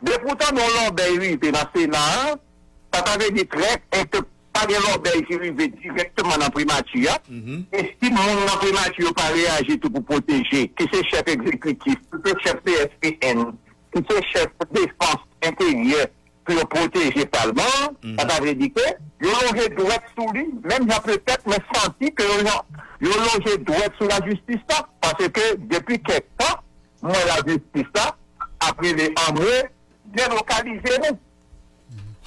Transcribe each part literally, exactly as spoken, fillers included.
Depi w tande yon lòbèy rive nan Sena a, sa ta vle di trè, e ke pa gen lòbèy ki rive dirèkteman nan primati a. E si moun nan primati yo pa reyaji tou pou pwoteje, ki se chèf egzekitif, ki se chèf C S P N, ki se chèf defans enteryè, pou yo pwoteje palman an, sa ta vle di ke yo lonje dwèt sou li, menm jan petèt mwen santi ke yo, yo lonje dwèt sou lajistis la, paske depi kèk tan, m wè lajistis la ap rele anmwe, delokalize nou.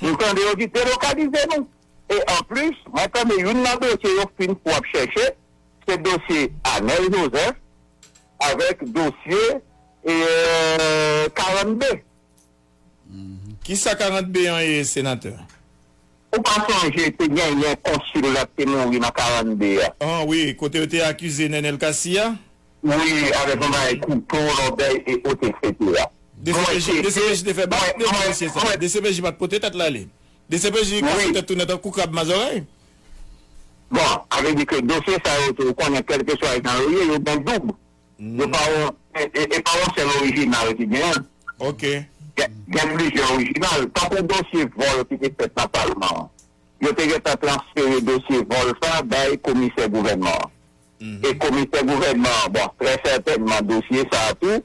M tande yo di delokalize nou. E anplis, mwen tande youn nan dosye yo fin fou ap chèche, se dosye Anèl Joseph avèk dosye e, karannde. Kisa karannde an ye, senatè? Ou pa sonje te genyen konsil la ki te mouri nan karannde a? Ah wi, kote yo te akize Nenel Cassy a? Wi, avèk yon bagay kouto, lòbèy e ot, etsetera. D C P J, D C P J te fè bak devan dosye sa. D C P J pa t pote tèt l ale. D C P J kase tèt tounen tankou krab mazòrèy. Bon, sa vle di ke dosye sa yo tou, ou konnen kèlkeswa jan yo ye, yo gen doub. Yo pa yon, e, e, e pa yon sèl orijinal ki genyen. Ok. Gen, gen plizyè orijinal. Tankou dosye vòl ki te fèt nan palman an. Yo te gentan transfere dosye vòl sa bay komisè gouvènman an. E komisè gouvènman an, bon, trè sètènman dosye sa a tou,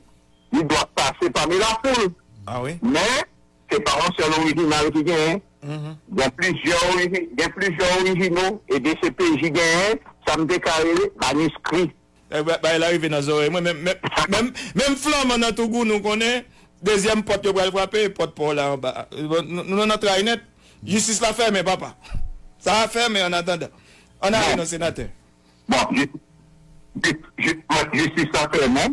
li dwa pase pami lafoul. Ah wi. Men, se pa yon sèl orijinal ki genyen. Gen plizyè oriji-, gen plizyè orijino e D C P J genyen, sa m te ka rele maniskri. Eh, ba-, bagay la rive nan zòrèy mwen, menm, menm, menm, menm flanman nan Tougou nou konnen, dezyèm pòt yo pral frape, pòt pa w la anba. Nou, nou nan tray nèt. Jistis la fèmen, papa. Sa a fèmen an atandan. Ann ale non, senatè. Bon, jis-, jis-, jis-, jistis la fèmen.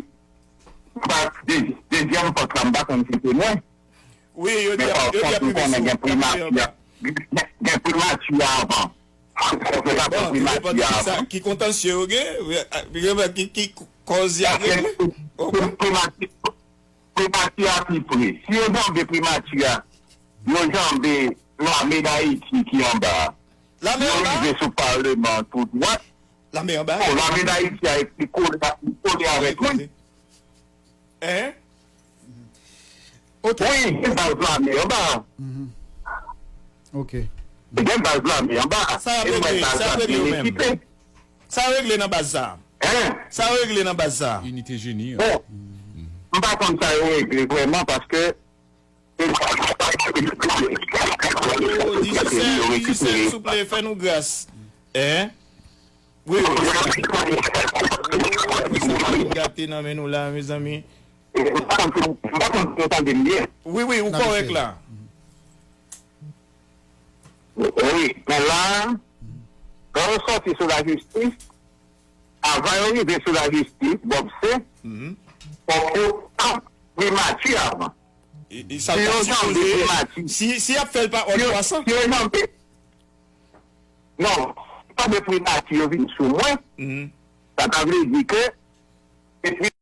M pa, de-, dezyèm pòt la, m pa konn si se mwen. Wi, yo di ap, yo di ap rive sou, ap rive anba. Gen, gen primati a avan. Fò se pa Bon, primati depann a ki sa, avan. Ki kontansye yo gen, wi, a, ki, ki, ki kòz y ap regle. Ou konprann? Primati, primati a pi pre. Si yo janbe primati a, yo janbe lame Dayiti ki anba a. Lame Yo anba? Rive sou Palman tou dwat. Lame anba? Bon, lame Dayiti a epi kole, kole avèk mwen. Hein? Ok. Wi, gen baz lame anba. Ok. Gen baz lame anba. Sa ap regle, sa ap regle yo menm. Sa regle nan baz sa. Hein? Sa regle nan baz sa. Inite jeni. Bon, m pa konn sa yo regle vrèman paske Digicel, Digicel, souple, fè nou gras. Hein? Wi, wi. Gate nan men nou la, mezanmi. M pa konn si, m pa konn si w tande m byen. Wi, wi, ou kòrèk la. Wi, men la, lè yo sòti sou lajistis, avan yo rive sou lajistis, Bob se, fòk yo pran primati avan. E, e sa ta sipoze, si, si y ap fè l pa òd kwasan. Si yo janbe, non, si yo janbe primati yo vin sou mwen, sa ta vle di ke se